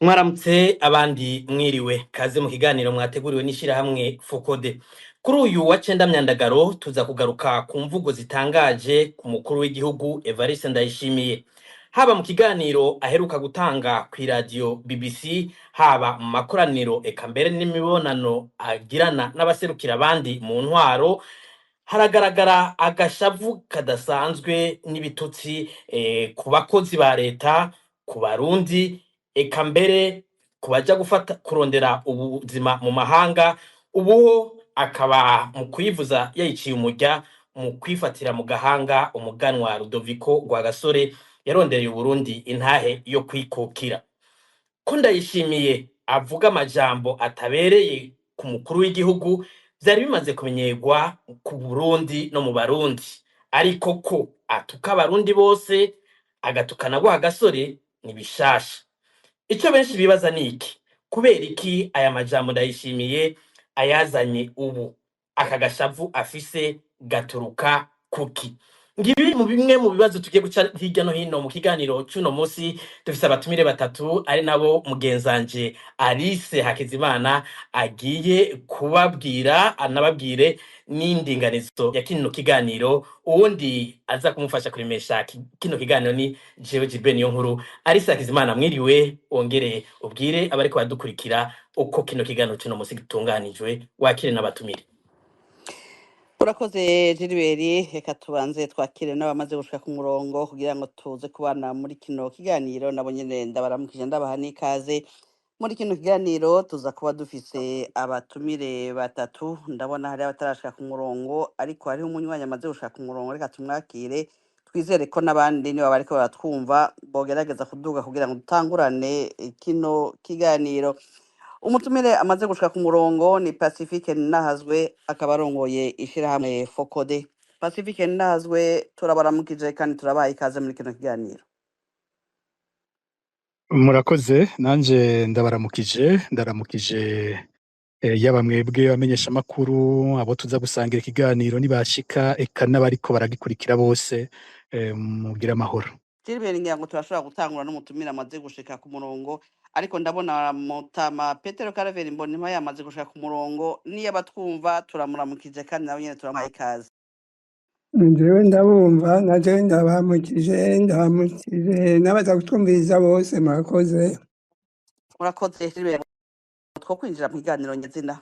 Mwaramutse, abandi mwiriwe. Kaze mu kiganiro mwateguriwe n'ishirahamwe FOCODE. Kuri uyu wa 9 Myandagaro tuza kugaruka ku mvugo zitangaje ku mukuru w'igihugu Evariste Ndayishimiye, haba mu kiganiro aheruka gutanga kw'iradiyo BBC, haba mu makoraniro, eka mbere n'imibonano agirana n'abaserukira abandi mu ntwaro. Haragaragara agashavu kadasanzwe n'ibitutsi ku bakozi ba leta, ku Barundi, eka mbere ku baja gufata kurondera ubuzima mu mahanga. Ubuho akaba mu kwivuza yayiciye umurya mu kwifatira mu gahanga umuganwa Rudoviko Rwagasore yarondereye Uburundi intahe yo kwikukira. Ko Ndayishimiye avuga amajambo atabereye ku mukuru w'igihugu vyari bimaze kumenyerwa ku Burundi no mu Barundi, ariko ko atuka Abarundi bose, agatukana Rwagasore, ni bishasha. Ico benshi bibaza ni iki: kubera iki aya majambo Ndayishimiye ayazanye ubu? Aka gashavu afise gaturuka kuki? Ngibi mu bimwe mu bibazo tugiye guca hirya no hino mu kiganiro c'uno musi. Dufise abatumire batatu, ari nabo mugenzanje Alice Hakizimana agiye kubabwira, anababwire n'indinganizo ya kino kiganiro. Uwundi aza kumufasha kuremesha kino kiganiro ni jewe Gilbert Niyonkuru. Alice Hakizimana, mwiriwe, wongere ubwire abariko baradukurikira uko kino kiganiro c'uno musi gitunganijwe, wakire n'abatumire. Urakoze, Gilbert. Reka tubanze twakire n'abamaze gushika ku murongo kugira ngo tuze kubana muri kino kiganiro. Nabo nyene ndabaramukije, ndabaha n'ikaze muri kino kiganiro. Tuza kuba dufise abatumire batatu. Ndabona hari abatarashika ku murongo, ariko hariho umunywanyi amaze gushika ku murongo. Reka tumwakire, twizere ko n'abandi niba bariko baratwumva bogerageza kuduga kugira ngo dutangurane kino kiganiro. Umutumire amaze gushika ku murongo ni Pacifique Nahazwe, akaba arongoye ishirahamwe FOCODE. Pacifique Nahazwe, turabaramukije kandi turabaha ikaze muri kino kiganiro. Murakoze, nanje ndabaramukije, ndaramukije yaba mwebwe abamenyeshamakuru, abo tuza gusangira ikiganiro nibashika, eka n'abariko baragikurikira bose, mugire amahoro. Gilbert, ngira ngo turashobora gutangura n'umutumire amaze gushika ku murongo, ariko ndabona Mutama Petero Karaveri Mbonimpa yamaze gushika ku murongo. Niyo abatwumva, turamuramukije kandi nawe nyene turamuha ikaze. Njyewe ndabumva, na jewe ndabaramukije, ndabaramukije n'abaza kutwumviriza bose. Murakoze. Murakoze, Gilbert. Two kwinjira mu kiganiro nyezina.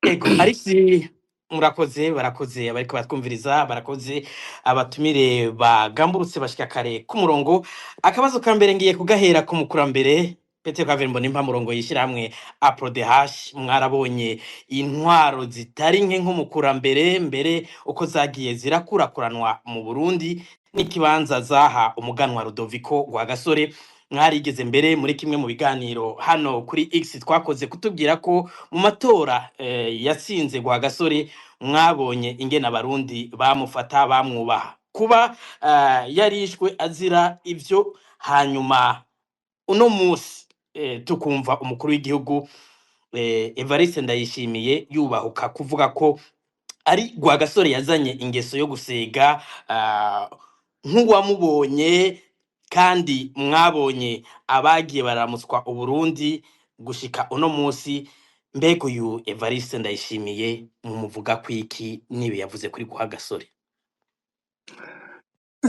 Ego, Alice, murakoze. Barakoze abariko baratwumviriza, barakoze abatumire bagamburutse bashika kare ku murongo. Akabazo ka mbere ngiye kugahera ku mukurambere Petero Claver Mbonimpa, murongo yishirahamwe APRODH. Mwarabonye intwaro zitari nke nk'umukurambere mbere uko zagiye zirakurakuranwa mu Burundi n'ikibanza zaha umuganwa Rudoviko Rwagasore. Mwarigeze mbere muri kimwe mu biganiro hano kuri X twakoze kutubwira ko mu matora yatsinze Rwagasore, mwabonye ingene Abarundi bamufata, bamwubaha, kuba yarishwe azira ivyo. Hanyuma uno musi tukumva umukuru w'igihugu Evariste Ndayishimiye yubahuka kuvuga ko ari Rwagasore yazanye ingeso yo gusega, nk'uwamubonye kandi mwabonye abagiye baramutswa Uburundi gushika uno musi, mbega uyu Evariste Ndayishimiye mumuvuga kwiki nibi yavuze kuri Rwagasore?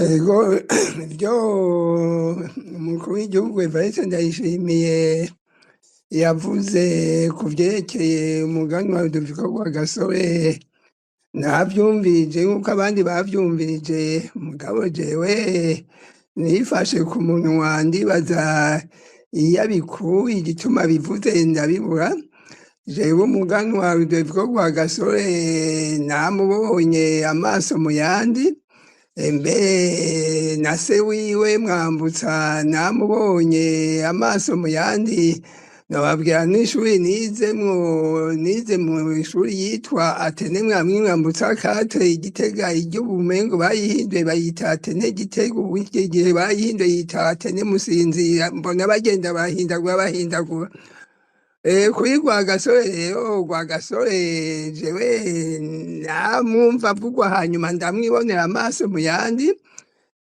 Ego, ibyo umukuru w'igihugu Evariste Ndayishimiye yavuze ku vyerekeye umuganwa Rudoviko Rwagasore navyumvirije nk'uko abandi bavyumvirije, mugabo jewe nifashe ku munwa, ndibaza iyo abikuye, igituma bivuze, ndabibura. Jewe umuganwa Rudoviko Rwagasore namubonye amaso mu yandi, mbere na se wiwe Mwambutsa namubonye amaso mu yandi. Nababwira n'ishuri nizemwo, nize mu ishuri yitwa Athénée Mwami Mwambutsa Kate Igitega, iryo bumengo bayihinduye bayita Athénée Gitega. Ubu iki gihe bayihinduye yita Athénée Musinzira, mbona bagenda bahindagura bahindagura. Kuri Rwagasore rero, Rwagasore jewe namwumva avugwa, hanyuma ndamwibonera amaso mu yandi.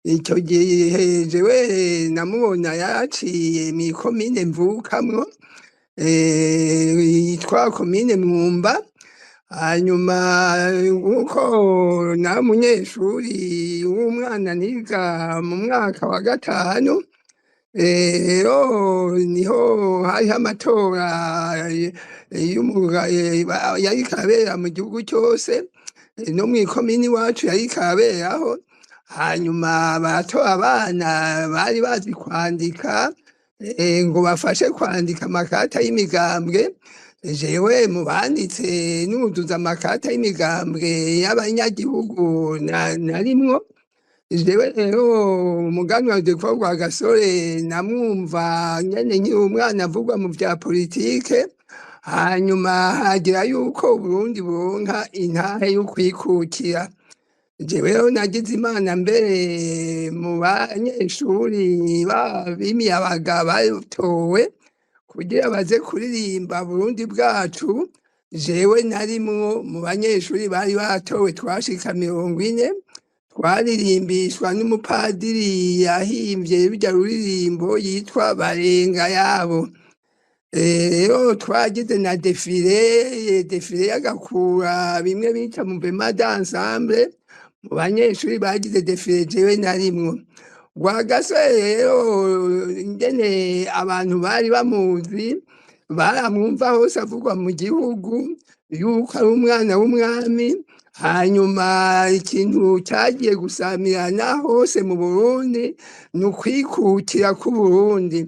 Ico gihe jewe namubona yaraciye mw'ikomine mvukamwo, yitwa komine Mwumba. Hanyuma nkuko nari umunyeshuri w'umwana niga mu mwaka wa gatanu, rero niho hariho amatora yariko arabera mu gihugu cose, no mw'ikomine iwacu yariko araberaho. Hanyuma baratora abana bari bazi kwandika, ngo bafashe kwandika amakarata y'imigambwe. Jewe mu banditse nuzuza amakarata y'imigambwe y'abanyagihugu narimwo. Jewe rero umuganwa Rudoviko Rwagasore namwumva nyene nkiri umwana avugwa mu vya politike. Hanyuma hagira yuko Uburundi buronka intahe y'ukwikukira. Jewe rero nagize Imana mbere mu banyeshuri b'imiyabaga batowe kugira baze kuririmba Burundi bwacu, jewe narimwo mu banyeshuri bari batowe, twashika 40, twaririmbishwa n'umupadiri yahimvye rurya ruririmbo yitwa Barenga yabo. Rero twagize na défilé, défilé y'agakura bimwe bita mouvement d'ensemble. Mu banyeshuri bagize défilé jewe narimwo. Rwagasore rero ingene abantu bari bamuzi, baramwumva hose avugwa mu gihugu yuko ari umwana w'umwami. Hanyuma ikintu cagiye gusamirana hose mu Burundi ni ukwikukira k'Uburundi.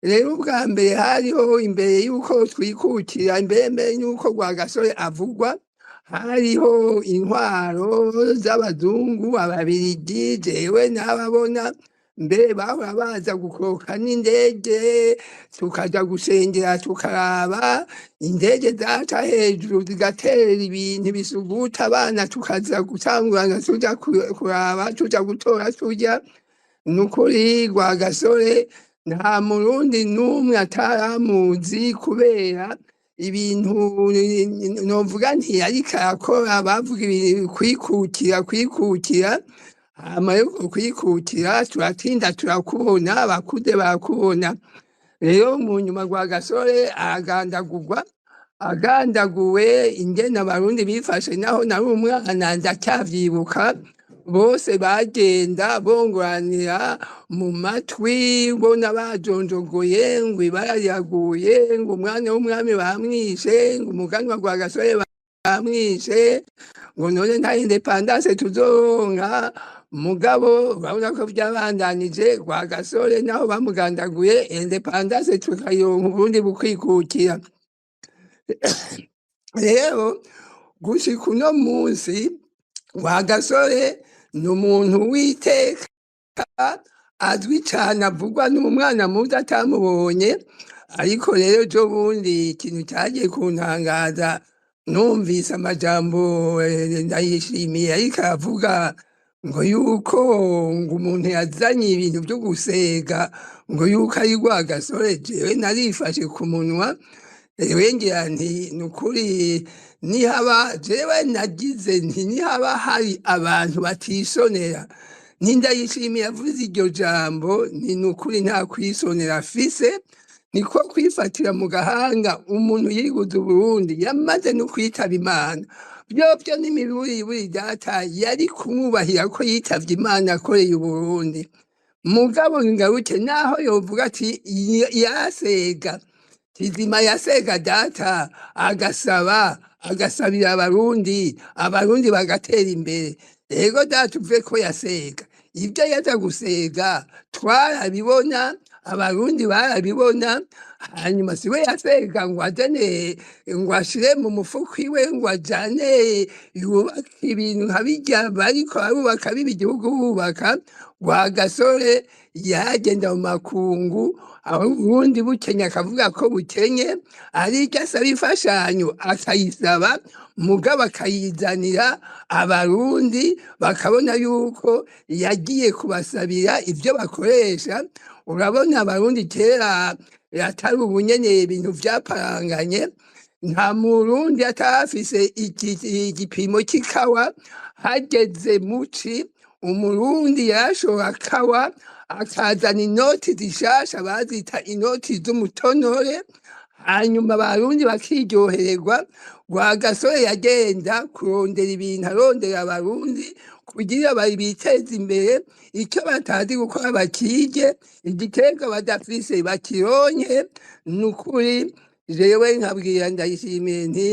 Rero ubwa mbere hariho imbere yuko twikukira, imbere mbere yuko Rwagasore avugwa, hariho intwaro z'abazungu, ababirigi. Jewe n'ababona mbere bahora baza gukoroka n'indege, tukaja gusengera tukaraba indege zaca hejuru zigaterera ibintu bisuguta abana, tukaza gutangurana tuja kuraba, tuja gutora turya. Nukuri Rwagasore nta murundi n'umwe ataramuzi, kubera ibintu novuga nti yariko arakora. Bavuga ibintu kwikukira, kwikukira. Hama yo kwikukira turatinda turakubona, abakuze barakubona. Rero mu nyuma Rwagasore aragandagurwa. Agandaguwe, ingene abarundi bifashe, naho nari umwana ndacyavyibuka, bose bagenda bongoranira mu matwi, bona bajonjogoye ngo ibara riraguye, ngo umwana w'umwami bamwishe, ngo umuganwa Rwagasore bamwishe, ngo none nta indépendance tuzoronka. Mugabo urabona ko vyabandanije, Rwagasore naho bamugandaguye, indépendance tukayironka, Uburundi bukwikukira. Rero gushika uno munsi Rwagasore ni umuntu w'iteka azwi cane, avugwa n'umwana muto atamubonye. Ariko rero ejo bundi ikintu cagiye kuntangaza, numvise amajambo Ndayishimiye ariko aravuga ngo yuko ngo umuntu yazanye ibintu vyo gusega, ngo yuko ari Rwagasore. Jewe narifashe ku munwa, ewe ngira nti nukuri nihaba, jewe nagize nti nihaba hari abantu batisonera, Ndayishimiye avuze iryo jambo, ni nukuri nta kwisonera afise, niko kwifatira mu gahanga umuntu yiguze Uburundi yamaze no kwitaba Imana. Vyovyo n'imiburiburi data yari kumwubahira ko yitavye Imana akoreye Uburundi. Mugabo ngaruke, naho yovuga ati yasega kizima, yasega data agasaba, agasabira abarundi, abarundi bagatera imbere. Ego data, uve ko yasega, ibyo yaza gusega twarabibona, abarundi barabibona. Hanyuma siwe yasega ngo azane, ngo ashire mu mufuko iwe, ngo ajane yubake ibintu nka birya bariko barubaka biba igihugu bubaka. Rwagasore yagenda mu makungu, aho Uburundi bukenye akavuga ko bukenye, ariko asaba imfashanyo akayisaba, mugabo akayizanira abarundi bakabona yuko yagiye kubasabira ibyo bakoresha. Urabona abarundi kera atari ubunyene ibintu vyaparanganye, nta murundi atarafise igipimo c'ikawa hageze muci. Umurundi yarashora kawa akazana inoti zishasha bazita inoti z'umutonore, hanyuma abarundi bakiryohererwa. Rwagasore yagenda kurondera ibintu, arondera abarundi kugira biteze imbere, icyo batazi gukora bakige, igiterwa badafise bakironke. Ni ukuri jewe nkabwira Ndayishimiye nti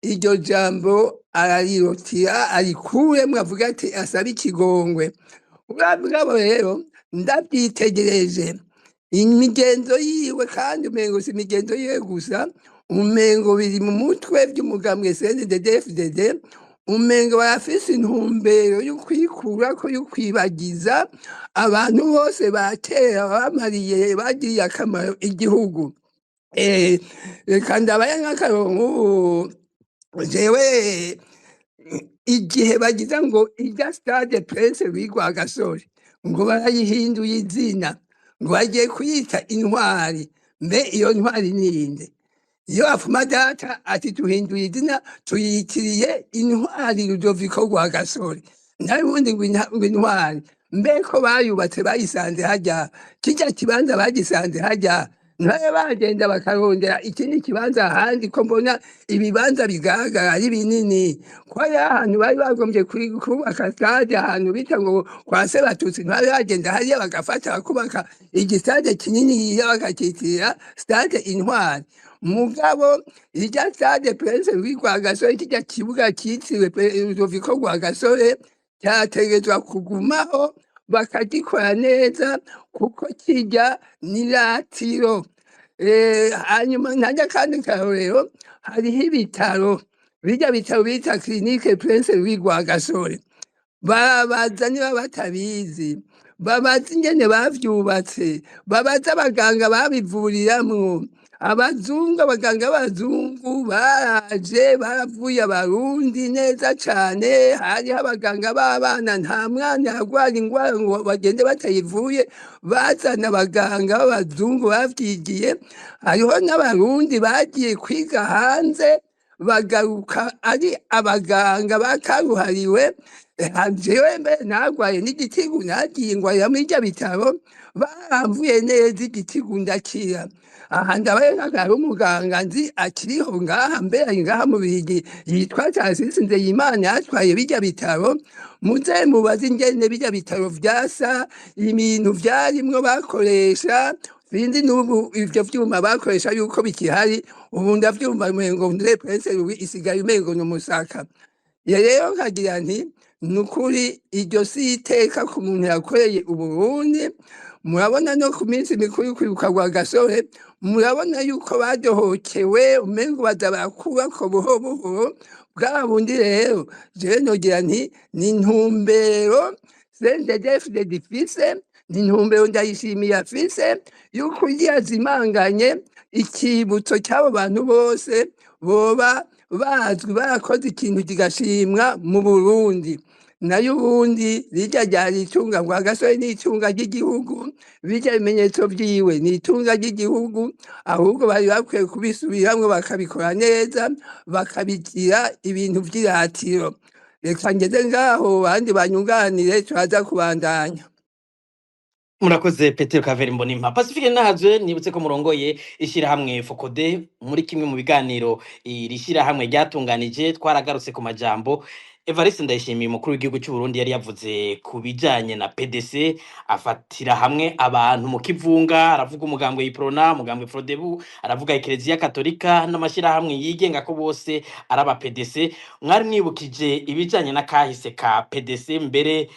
iryo jambo ararirotira arikuremwo, avuga ati asabe ikigongwe. Mugabo rero ndavyitegereje imigenzo yiwe, kandi umengo si imigenzo yiwe gusa, umengo biri mu mutwe vy'umugambwe CNDD-FDD, umengo barafise intumbero yo kwikurako, yo kwibagiza abantu bose ba kera bamariye, bagiriye akamaro igihugu. Reka ndabaye nk'akarongo ubu jewe igihe bagize ngo irya stade Prince Louis Rwagasore ngo barayihinduye izina, ngo bagiye kuyita Intwari. Mbe iyo ntwari ninde? Iyo afuma data ati duhinduye izina tuyitiriye Intwari Rudoviko Rwagasore, nawe ubundi ngo Intwari, mbe ko bayubatse bayisanze harya, kirya kibanza bagisanze harya, ntibabe bagenda bakarondera ikindi kibanza ahandi, ko mbona ibibanza bigaragara ari binini, ko ari ahantu bari bagombye kubaka stade, ahantu bita ngo kwa Sebatutsi, ntibabe bagenda hariya bagafata bakubaka igistade kinini bakakitirira stade Intwari? Mugabo irya stade Prince Louis Rwagasore, kirya kibuga kitiriwe Rudoviko Rwagasore, cyategerezwa kugumaho bakagikora neza, kuko kirya n'iratiro. Hanyuma ntajya kandi karorero, hariho ibitaro, birya bitaro bita clinique Prince Louis Rwagasore, babaza niba batabizi, babaza ingene bavyubatse, babaza abaganga babivuriramwo. Abazungu, abaganga b'abazungu baraje baravuye abarundi neza cane. Hariho abaganga b'abana, nta mwana yagwara ingwara ngo bagende batayivuye, bazana abaganga b'abazungu bavyigiye. Hariho n'abarundi bagiye kwiga hanze bagaruka ari abaganga bakaruhariwe. Jewe mbere narwaye n'igitigu, nagiye ngwarira muri irya bitaro, baramvuye neza igitigu ndakira. Aha ndabaye nk'akari umuganga nzi akiriho ngaha, mbere ari ngaha mu Bigi, yitwa Tarasisi Nzeyimana, yatwaye birya bitaro. Muze mubaze ingene birya bitaro vyasa, ibintu vyarimwo bakoresha. Sinzi n'ubu ivyo vyuma bakoresha yuko bikihari. Ubu ndavyumva umengo ndre Prince Louis isigaye umengo ni umusaka. Rero nkagira nti ni ukuri iryo si iteka ku muntu yakoreye Uburundi. Murabona no ku minsi mikuru yo kwibuka Rwagasore, murabona yuko badohokewe, umengo baza barakubako buhoro buhoro bwa bundi. Rero jewe nogira nti ni intumbero CNDD-FDD ifise, ni intumbero Ndayishimiye afise yuko yazimanganye ikibutso cy'abo bantu bose boba bazwi barakoze ikintu kigashimwa mu Burundi. Nayo ubundi rirya ryari itunga, Rwagasore ni itunga ry'igihugu, birya bimenyetso vyiwe ni itunga ry'igihugu. Ahubwo bari bakwiye kubisubiramwo bakabikora neza, bakabigira ibintu vy'iratiro. Reka ngeze ngaho, bandi banyunganire, turaza kubandanya. Murakoze Petero Kaveri Mbonimpa. Pacifique Nahazwe, nibutse ko murongoye ishirahamwe Fokode. Muri kimwe mu biganiro iri shirahamwe ryatunganije, twaragarutse ku majambo Evariste Ndayishimiye, umukuru w'igihugu cy'u Burundi, yari yavuze ku bijanye na PDC, afatira hamwe abantu mu kivunga, aravuga umugambwe Iprona, umugambwe Frodebu, aravuga Ekereziya Katolika n'amashirahamwe yigenga ko bose ari aba PDC. Mwari mwibukije ibijanye n'akahise ka PDC mbere.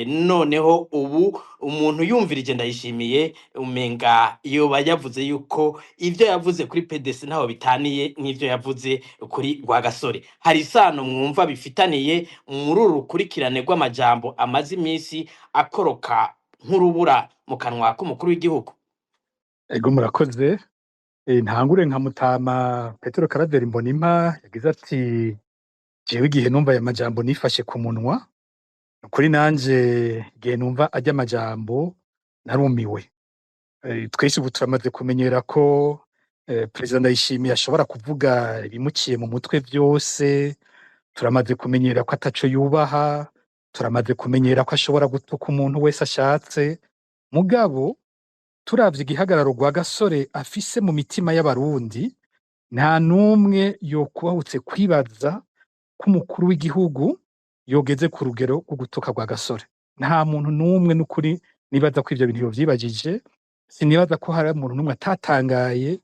Noneho ubu umuntu yumvirije Ndayishimiye, umenga yoba yavuze yuko ivyo yavuze kuri PDC ntaho bitaniye n'ivyo yavuze kuri Rwagasore. Hari isano mwumva bifitaniye muri uru rukurikirane rw'amajambo amaze iminsi akoroka nk'urubura mu kanwa k'umukuru w'igihugu? Ego, murakoze. Ntangure nka mutama Petero Karaveri Mbonimpa yagize ati jewe igihe numva aya majambo nifashe ku munwa. Ukuri nanje igihe numva arya majambo narumiwe. Twese ubu turamaze kumenyera ko Perezida Ndayishimiye ashobora kuvuga ibimuciye mu mutwe vyose, turamaze kumenyera ko ataco yubaha. Turamaze kumenyera ko ashobora gutuka umuntu wese ashatse, mugabo turavye igihagararo Rwagasore afise mu mitima y'Abarundi, nta n'umwe yokubahutse kwibaza ko umukuru w'igihugu yogeze ku rugero rwo gutuka Rwagasore. Nta muntu n'umwe, n'ukuri, nibaza ko ivyo bintu yovyibajije. Sinibaza ko hari umuntu n'umwe atatangaye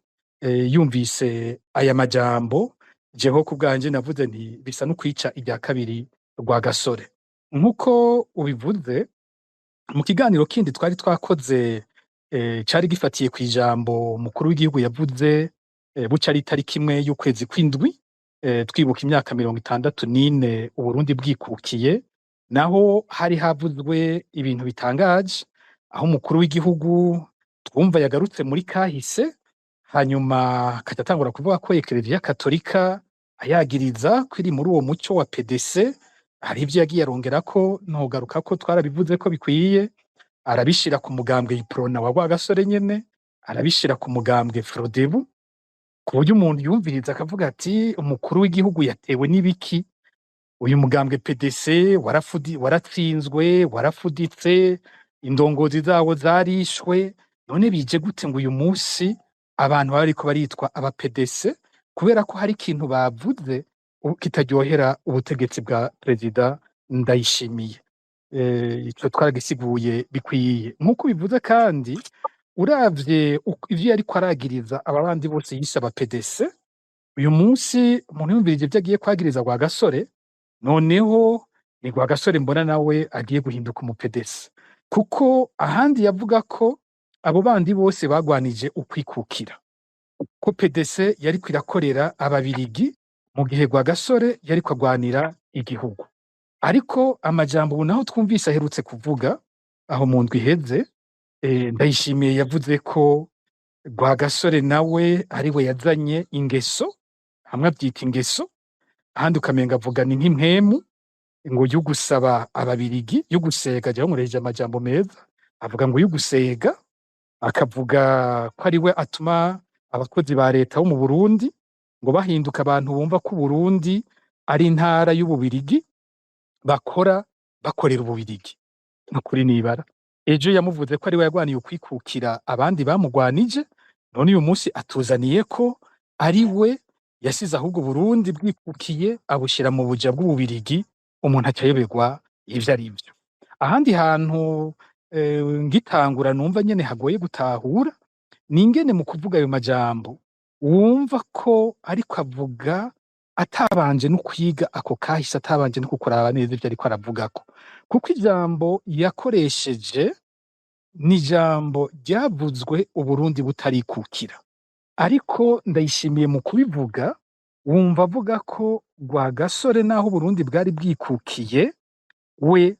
yumvise aya majambo. Jeho ku bwanje navuze nti bisa no kwica irya kabiri Rwagasore. Nk'uko ubivuze, mu kiganiro kindi twari twakoze cari gifatiye kw'ijambo umukuru w'igihugu yavuze buca ari itariki 1 y'ukwezi kw'indwi, twibuka imyaka 64 Uburundi bwikukiye, naho hari havuzwe ibintu bitangaje, aho umukuru w'igihugu twumva yagarutse muri kahise, hanyuma akaca atangura kuvuga ko Ekereziya Katolika ayagiriza ko iri muri uwo muco wa PDC. Hari ivyo yagiye arongerako, ntogaruka ko twarabivuze ko bikwiye, arabishira ku mugambwe Uprona wa Rwagasore nyene, arabishira ku mugambwe Frodebu, ku buryo umuntu yumviriza akavuga ati: "Umukuru w'igihugu yatewe n'ibiki?" Uyu mugambwe PDC waratsinzwe, warafuditse, indongozi zawo zarishwe. None bije gute ngo uyu munsi abantu baba bariko baritwa aba PDC kubera ko hari ikintu bavuze kitaryohera ubutegetsi bwa Perezida Ndayishimiye? Ico twaragisiguye bikwiye. Nk'uko bivuze kandi, uravye ivyo yariko aragiriza aba bandi bose yise aba PDC, uyu munsi umuntu yumvirije ivyo agiye kwagiriza Rwagasore, noneho ni Rwagasore mbona nawe agiye guhinduka umu PDC, kuko ahandi yavuga ko abo bandi bose bagwanije ukwikukira, ko PDC yariko irakorera Ababirigi mu gihe Rwagasore yariko agwanira igihugu. Ariko amajambo ubu naho twumvise aherutse kuvuga aho mu ndwi iheze, Ndayishimiye yavuze ko Rwagasore nawe ariwe yazanye ingeso, hamwe avyita ingeso, ahandi ukamenga avuga ni nk'impwemu ngo yo gusaba Ababirigi, yo gusega. Jewe nkoresheje amajambo meza, avuga ngo yo gusega, akavuga ko ariwe atuma abakozi ba leta bo mu Burundi ngo bahinduka abantu bumva ko Uburundi ari intara y'Ububirigi, bakora bakorera Ububirigi. Nukuri nibara ejo yamuvuze ko ariwe yagwaniye ukwikukira, abandi bamugwanije, none uyu munsi atuzaniye ko ari we yasize ahubwo Burundi bwikukiye abushira mu buja bw'Ububirigi. Umuntu acayoberwa ivyo ari vyo. Ahandi hantu ngitangura numva nyene hagoye gutahura ni ingene mu kuvuga ayo majambo wumva ko ariko avuga atabanje no kwiga ako kahise, atabanje no kukuraba neza ivyo ariko aravugako, kuko ijambo yakoresheje ni ijambo ryavuzwe Uburundi butarikukira. Ariko Ndayishimiye mu kubivuga wumva avuga ko Rwagasore, naho Uburundi bwari bwikukiye, we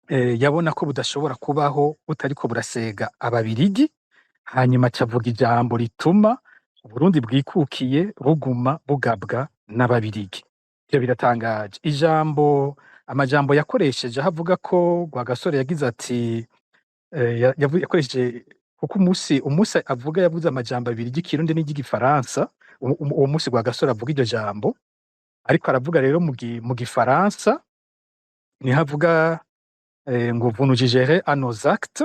yabona ko budashobora kubaho butariko burasega Ababirigi, hanyuma aca avuga ijambo rituma Uburundi bwikukiye buguma bugabwa n'Ababirigi. Ivyo biratangaje. Ijambo, amajambo yakoresheje aho avuga ko Rwagasore yagize ati yakoresheje, kuko umunsi avuga yavuze amajambo abiri, ry'ikirundi n'iry'igifaransa. Uwo munsi Rwagasore avuga iryo jambo, ariko aravuga rero mu gifaransa, niho avuga ngo: "Vous nous jugerez à nos actes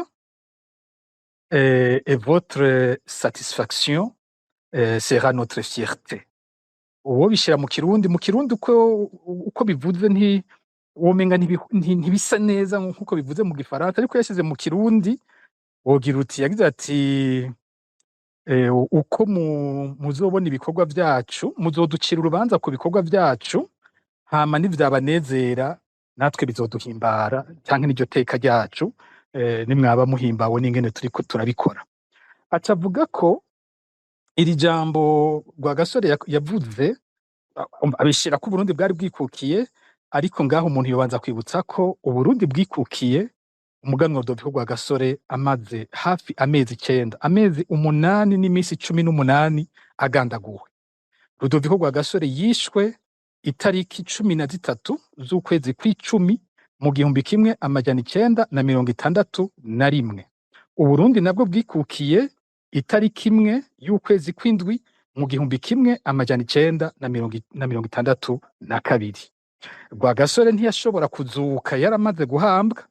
et votre satisfaction sera notre fierté." Uwo bishira mu kirundi uko bivuze nti womenga ntibisa neza nkuko bivuze mu gifaransa, ariko yashize mu kirundi wogira uti yagize ati uko muzobona ibikorwa vyacu, muzoducira urubanza ku bikorwa vyacu, hama nivyabanezera natwe bizoduhimbara, canke n'iryo teka ryacu nimwaba muhimbawe n'ingene turiko turabikora. Aca avuga ko iri jambo Rwagasore yavuze abishira ko Uburundi bwari bwikukiye. Ariko ngaho umuntu yobanza kwibutsa ko Uburundi bwikukiye umuganwa Rudoviko Rwagasore amaze hafi amezi 9, amezi 8 n'imisi 18 agandaguwe. Rudoviko Rwagasore yishwe itariki 13 z'ukwezi kw'icumi mu 1961. Uburundi nabwo bwikukiye itariki 1 y'ukwezi kw'indwi mu 1962. Rwagasore ntiyashobora kuzuka, yaramaze guhambwa,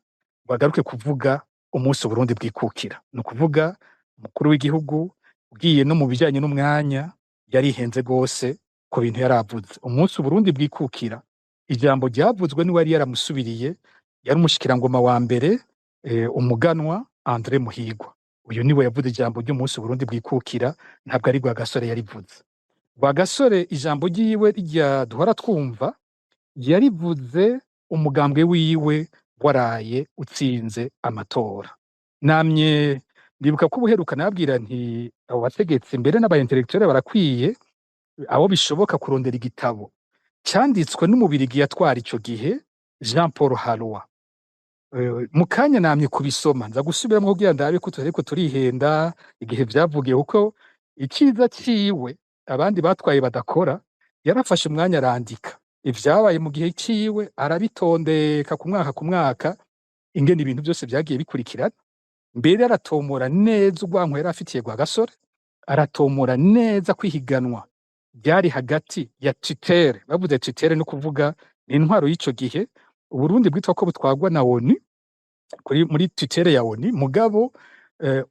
ngo agaruke kuvuga umunsi Uburundi bwikukira. Ni ukuvuga umukuru w'igihugu ugiye no mu bijanye n'umwanya yarihenze gose ku bintu yaravuze. Umunsi Uburundi bwikukira, ijambo ryavuzwe n'uwari yaramusubiriye, yari umushikirangoma wa mbere, umuganwa André Muhigwa. Uyu niwe yavuze ijambo ry'umunsi Uburundi bwikukira, ntabwo ari Rwagasore yarivuze. Rwagasore ijambo ryiwe rya duhora twumva yarivuze umugambwe wiwe waraye utsinze amatora. Namye ndibuka ko ubuheruka nababwira nti abo bategetsi mbere n'aba intellectuels barakwiye abo bishoboka kurondera igitabo canditswe n'umubirigi yatwara ico gihe, Jean Paul Harroy. Mu kanya namye kubisoma, nza gusubiramwo kugira ndabe ko tutariko turihenda igihe vyavugiye, kuko iciza ciwe abandi batwaye badakora, yarafashe umwanya arandika ivyabaye mu gihe ciwe, arabitondeka ku mwaka ku mwaka ingene ibintu vyose vyagiye bikurikirana. Mbere aratomora neza urwanko yari afitiye Rwagasore, aratomora neza kwihiganwa ryari hagati ya tutelle. Bavuze tutelle no kuvuga ni intwaro y'ico gihe Uburundi bwitwa ko butwarwa na ONU, kuri muri tutelle ya ONU, mugabo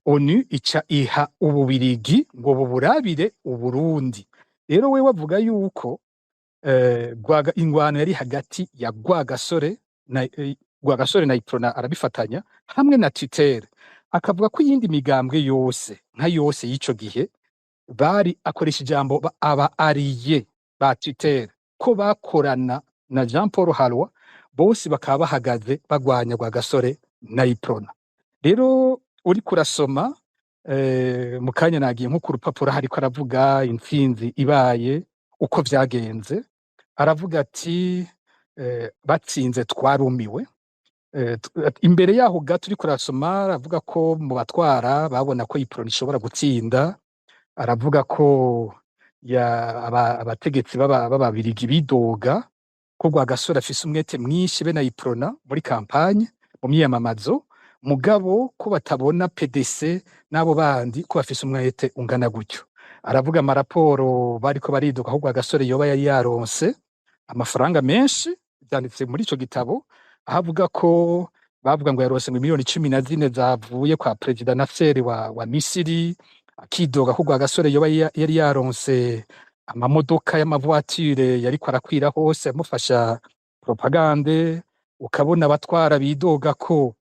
ONU ica iha Ububirigi ngo buburabire Uburundi. Rero we wavuga yuko ingwano yari hagati ya Rwagasore na Uprona, arabifatanya hamwe na tutelle, akavuga ko iyindi migambwe yose nka yose y'ico gihe bari, akoresha ijambo aba alliés ba tutelle, ko bakorana na Jean Paul Harroy, bose bakaba bahagaze bagwanya Rwagasore na Uprona. Rero uriko urasoma, mu kanya nagiye nko ku rupapuro hariko aravuga intsinzi ibaye uko vyagenze, aravuga ati batsinze twarumiwe. Imbere yaho gato uriko urasoma, aravuga ko mu batwara babona ko Uprona ishobora gutsinda, aravuga ko abategetsi b'Ababirigi bidoga ko Rwagasore afise umwete mwinshi be na Uprona muri campagne, mu myiyamamazo, mugabo ko batabona PDC n'abo bandi ko bafise umwete ungana gutyo. Aravuga amaraporo bariko baridoga ko Rwagasore yoba yari yaronse amafaranga menshi, vyanditse muri ico gitabo, aho avuga ko bavuga ngo yaronse ngo miliyoni 14 zavuye kwa Perezida Nasser wa Misiri, akidoga ko Rwagasore yoba yari yaronse amamodoka y'ama voitures yariko arakwira hose amufasha propagande. Ukabona abatwara bidoga ko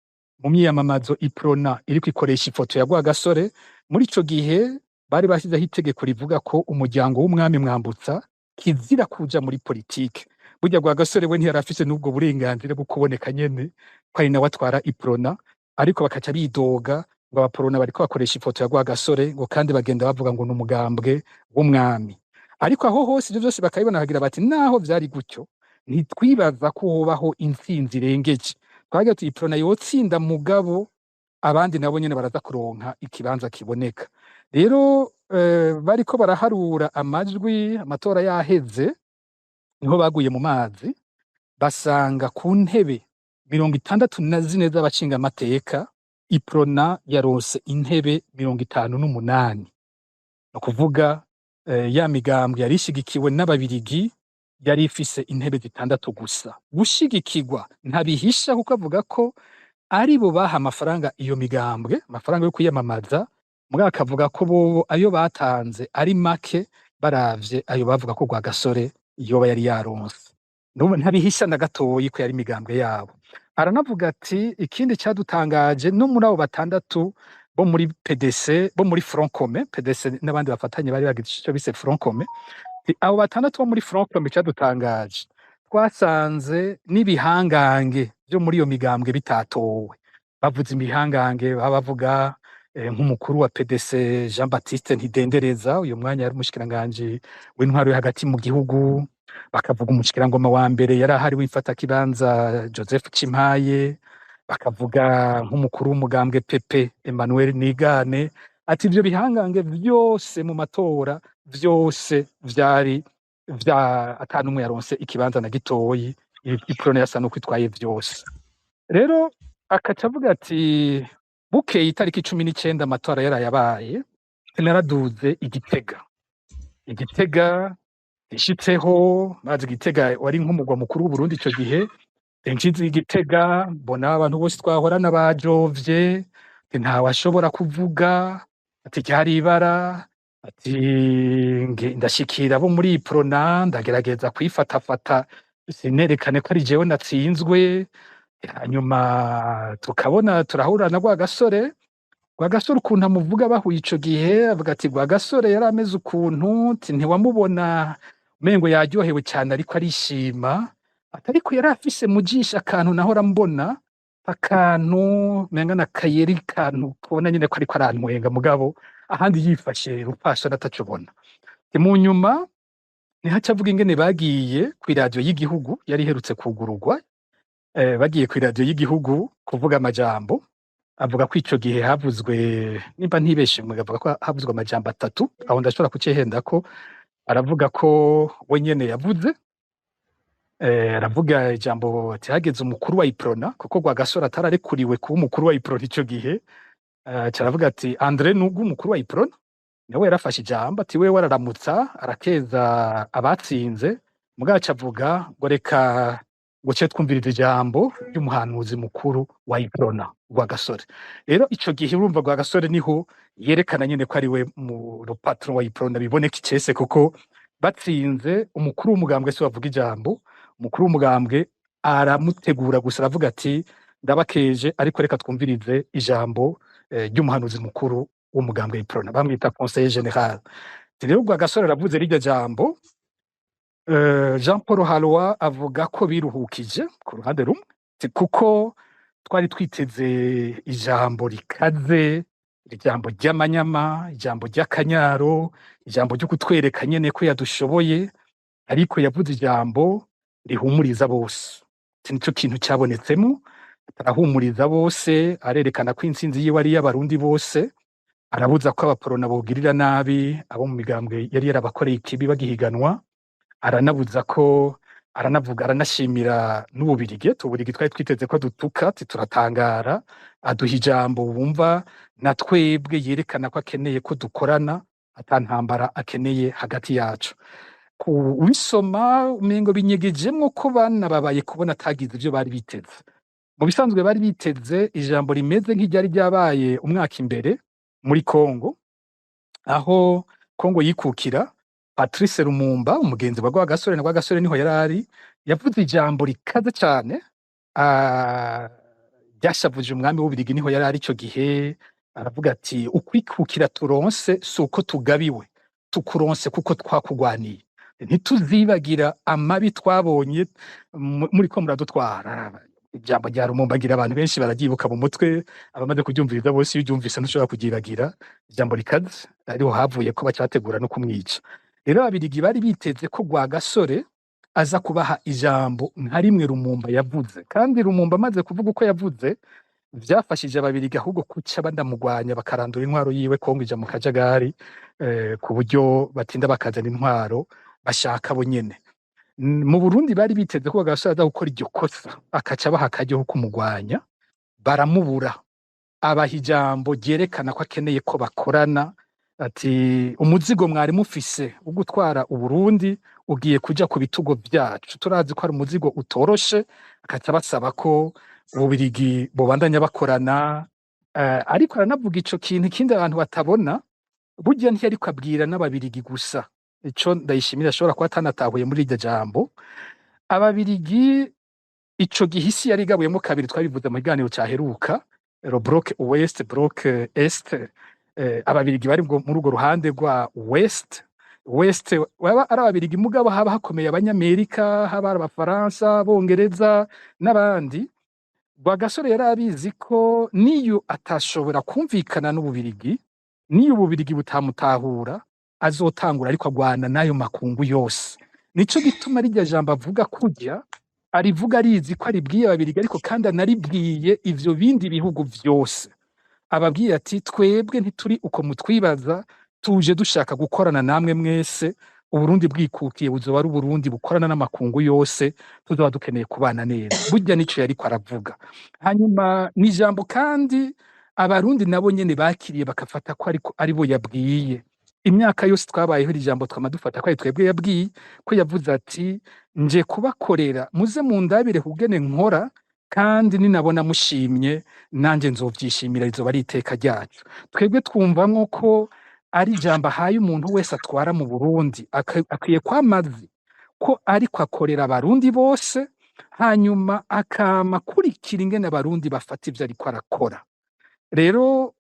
mu myiyamamazo Uprona iriko ikoresha ifoto ya Rwagasore. Muri ico gihe bari bashyizeho itegeko rivuga ko umuryango w'umwami Mwambutsa kizira kuja muri politike. Burya Rwagasore we ntiyari afise n'ubwo burenganzira bwo kuboneka nyene ko ari nawe atwara Uprona, ariko bakaca bidoga ngo abaporona bariko bakoresha ifoto ya Rwagasore, ngo kandi bagenda bavuga ngo ni umugambwe w'umwami. Ariko aho hose ivyo vyose bakabibona, bakagira bati naho vyari gutyo ntitwibaza ko hobaho intsinzi irengeje, twagira tuti Uprona yotsinda, mugabo abandi nabo nyene baraza kuronka ikibanza kiboneka. Rero bariko baraharura amajwi, amatora yaheze, niho baguye mu mazi, basanga ku ntebe 64 z'abashingamateka, Uprona yaronse intebe 58. Ni ukuvuga ya migambwe yari ishigikiwe n'Ababirigi yari ifise intebe 6 gusa. Gushigikirwa ntabihisha, kuko avuga ko aribo baha amafaranga iyo migambwe, amafaranga yo kwiyamamaza, mugabo akavuga ko bobo ayo batanze ari make baravye ayo bavuga ko Rwagasore yoba yari yaronse. N'ubu ntabihisha na gatoyi ko yari imigambwe yabo. Aranavuga ati ikindi cadutangaje, no muri abo 6 bo muri PDC, bo muri Front Commun, PDC n'abandi bafatanye bari bagize ico bise Front Commun, abo 6 bo muri Front Commun, cadutangaje twasanze n'ibihangange vyo muri iyo migambwe bitatowe. Bavuze ibihangange baba bavuga nk'umukuru wa PDC Jean Baptiste Ntidendereza, uyu mwanya yari umushikiranganji w'intwaro yo hagati mu gihugu, bakavuga umushikirangoma wa mbere yari ahari w'imfatakibanza Joseph Cimpaye, bakavuga nk'umukuru w'umugambwe PP Emmanuel Nigane. Ati ivyo bihangange vyose mu matora vyose vyari vya ata n'umwe yaronse ikibanza na gitoyi, Uprona yasa nuko itwaye vyose. Rero akaca avuga ati bukeye itariki 19 amatora yarayabaye, naraduze i Gitega. I Gitega Nshitseho, maze Gitega wari nk'umugwa mukuru w'Uburundi ico gihe, nshitse i Gitega mbona abantu bose twahorana bajovye, ati ntawashobora kuvuga, ati ryari ibara, ati ndashikira abo muri Uprona, ndagerageza kwifatafata sinerekane ko ari jewe natsinzwe. Hanyuma tukabona turahura na Rwagasore. Rwagasore ukuntu amuvuga bahuye ico gihe, avuga ati Rwagasore yari ameze ukuntu, ati ntiwamubona umengo yaryohewe cane ariko arishima, ati ariko yari afise mu jisho akantu nahora mbona, akantu umenga n'akayeri, kantu kubona nyene ko ariko arantwenga, mugabo ahandi yifashe rupfasoni ataco ubona. Mu nyuma niho aca avuga ingene bagiye kw'iradiyo y'igihugu yari iherutse kwugururwa, bagiye kw'iradiyo y'igihugu kuvuga amajambo. Avuga ko ico gihe havuzwe, nimba ntibeshe, avuga ko havuzwe amajambo atatu, aho ndashobora kucihendako. Aravuga ko we nyene yavuze, aravuga ijambo ati hageze umukuru wa Uprona, kuko Rwagasore atararekuriwe kuba umukuru wa Uprona ico gihe. Aca aravuga ati Andre Nugu umukuru wa Uprona niwe yarafashe ijambo, ati wewe araramutsa arakeza abatsinze, mugabo aca avuga ngo reka ngo ce twumviriza ijambo ry'umuhanuzi mukuru wa Uprona Rwagasore. Rero ico gihe urumva Rwagasore niho yerekana nyene ko ari we mu patron wa Uprona, biboneka icese, kuko batsinze umukuru w'umugambwe si wavuga ijambo, umukuru w'umugambwe aramutegura gusa, aravuga ati ndabakeje, ariko reka twumvirize ijambo ry'umuhanuzi mukuru w'umugambwe Uprona, bamwita conseiller général. Rero Rwagasore aravuze rirya jambo, Jean Paul Halwa avuga ko biruhukije ku ruhande rumwe, kuko twari twiteze ijambo rikaze, ijambo ry'amanyama, ijambo ry'akanyaro, ijambo ryo kutwereka nyene ko yadushoboye, ariko yavuze ijambo rihumuriza bose. Iki nico kintu cabonetsemo, arahumuriza bose, arerekana ko intsinzi yiwe ari iy'Abarundi bose, arabuza ko abaporona bogirira nabi abo mu migambwe yari yarabakoreye ikibi bagihiganwa, aranabuza ko, aranavuga, aranashimira n'Ububirigi. Ububirigi twari twiteze ko dutuka, ati turatangara, aduha ijambo wumva na twebwe yerekana ko akeneye ko dukorana, ata ntambara akeneye hagati yacu. Ubisoma umengo binyegejemwo ko banababaye kubona atagize ivyo bari biteze. Mu bisanzwe bari biteze ijambo rimeze nk'iryari ryabaye umwaka imbere muri Congo, aho Congo yikukira, Patrice Lumumba umugenzi wa Rwagasore, na Rwagasore niho yarari, yavuze ijambo rikaze cane, ryashavuje umwami w'Ububirigi, niho yarari ico gihe. Aravuga ati ukwikukira turonse si uko tugabiwe, tukuronse kuko twakugwaniye, ntituzibagira amabi twabonye muriko muradutwara. Ijambo rya Lumumba agira abantu benshi bararyibuka mu mutwe, abamaze kuryumviriza bose iyo uryumvise ntushobora kuryibagira, ijambo rikaze, ariho havuye ko baca bategura no kumwica. Rero Ababirigi bari biteze ko Rwagasore aza kubaha ijambo nka rimwe Lumumba yavuze, kandi Lumumba amaze kuvuga uko yavuze vyafashije Ababirigi ahubwo kuca banamugwanya, bakarandura intwaro yiwe, Kongo ija mu kajagari, ku buryo batinda bakazana intwaro bashaka bo nyene. Mu Burundi bari biteze ko Rwagasore aza gukora iryo kosa, akaca abaha akaryo ko kumugwanya, baramubura, abaha ijambo ryerekana ko akeneye ko bakorana, ati umuzigo mwari mufise wo gutwara Uburundi ugiye kuja ku bitugo vyacu, turazi ko ari umuzigo utoroshe, akaca basaba ko Ububirigi bobandanya bakorana. Ariko aranavuga ico kintu ikindi abantu batabona, burya ntiyariko abwira n'Ababirigi gusa, ico Ndayishimiye ashobora kuba atanatahuye muri iryo jambo. Ababirigi ico gihe isi yari igabuyemo kabiri, twabivuze mu kiganiro caheruka, le bloc ouest, bloc est. Ababirigi bari muri urwo ruhande rwa ouest. West waba ari Ababirigi, mugabo haba hakomeye Abanyamerika, haba ari Abafaransa, Abongereza n'abandi. Rwagasore yari abizi ko niyo atashobora kumvikana n'Ububirigi, niyo Ububirigi butamutahura, azotangura ariko agwana n'ayo makungu yose. Nico gituma rirya jambo avuga kurya arivuga arizi ko aribwiye Ababirigi, ariko kandi anaribwiye ivyo bindi bihugu vyose. Ababwiye ati twebwe ntituri uko mutwibaza, tuje dushaka gukorana namwe mwese, Uburundi bwikukiye buzoba ari Uburundi bukorana n'amakungu yose, tuzoba dukeneye kubana neza. Burya nico yariko aravuga. Hanyuma ni ijambo kandi Abarundi nabo nyene bakiriye bakafata ko ariko aribo yabwiye. Imyaka yose twabayeho, iri jambo twama dufata ko ari twebwe yabwiye, ko yavuze ati: "Nje kubakorera, muze mundabire kugene nkora, kandi ninabona mushimye nanje nzovyishimira, rizoba ari iteka ryacu." Twebwe twumvamwo ko ari ijambo ahaye umuntu wese atwara mu Burundi, akwiye kwamazi ko ariko akorera Abarundi bose, hanyuma akama akurikira ingene Abarundi bafata ivyo ariko arakora. Rero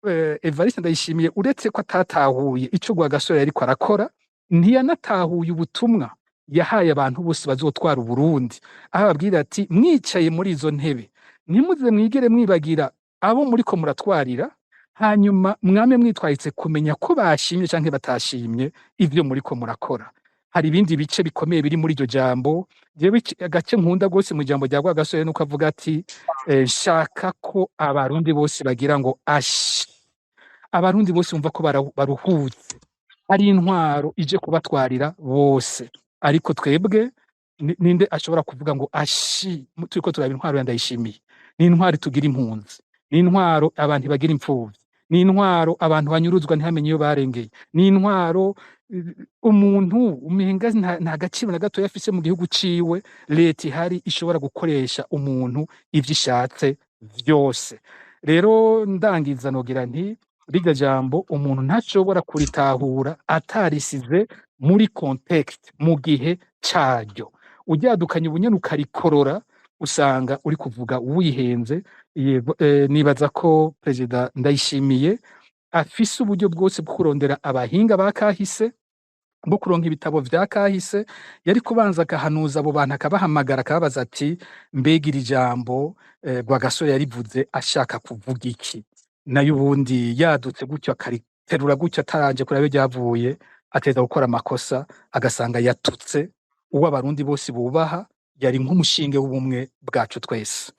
Evariste Ndayishimiye, uretse ko atatahuye ico Rwagasore yariko arakora, ntiyanatahuye ubutumwa yahaye abantu bose bazotwara Uburundi, aho ababwira ati: "Mwicaye muri izo ntebe, ntimuze mwigere mwibagira abo muriko muratwarira, hanyuma mwame mwitwaritse kumenya ko bashimye canke batashimye ivyo muriko murakora." Hari ibindi bice bikomeye biri muri iryo jambo. Jewe agace nkunda gose mu ijambo rya Rwagasore nuko avuga ati: "Nshaka ko Abarundi bose bagira ngo ashi, Abarundi bose bumva ko baruhutse, hari intwaro ije kubatwarira bose." Ariko twebwe ninde ashobora kuvuga ngo ashi, turiko turaba intwaro ya Ndayishimiye? Ni intwaro tugira impunzi, ni intwaro abantu bagira impfuvyi, ni intwaro abantu banyuruzwa ntihamenye iyo barengeye, ni intwaro umuntu umenga nta gaciro na gatoya afise mu gihugu ciwe. Leta ihari ishobora gukoresha umuntu ivyo ishatse vyose. Rero ndangiza nogira nti: rirya jambo umuntu ntashobora kuritahura atarisize muri contexte, mu gihe caryo. Uryadukanye ubunyene ukarikorora, usanga uri kuvuga wihenze. Yego, nibaza ko Perezida Ndayishimiye afise uburyo bwose bwo kurondera abahinga ba kahise, bwo kuronka ibitabo vya kahise. Yari kubanza agahanuza abo bantu, akabahamagara, akababaza ati: "Mbega iri jambo Rwagasore yarivuze ashaka kuvuga iki?" Nayo ubundi yadutse gutyo akariterura gutyo ataranje kuraba iyo ryavuye, ateza gukora amakosa, agasanga yatutse uwo Abarundi bose bubaha, yari nk'umushinge w'ubumwe bwacu twese.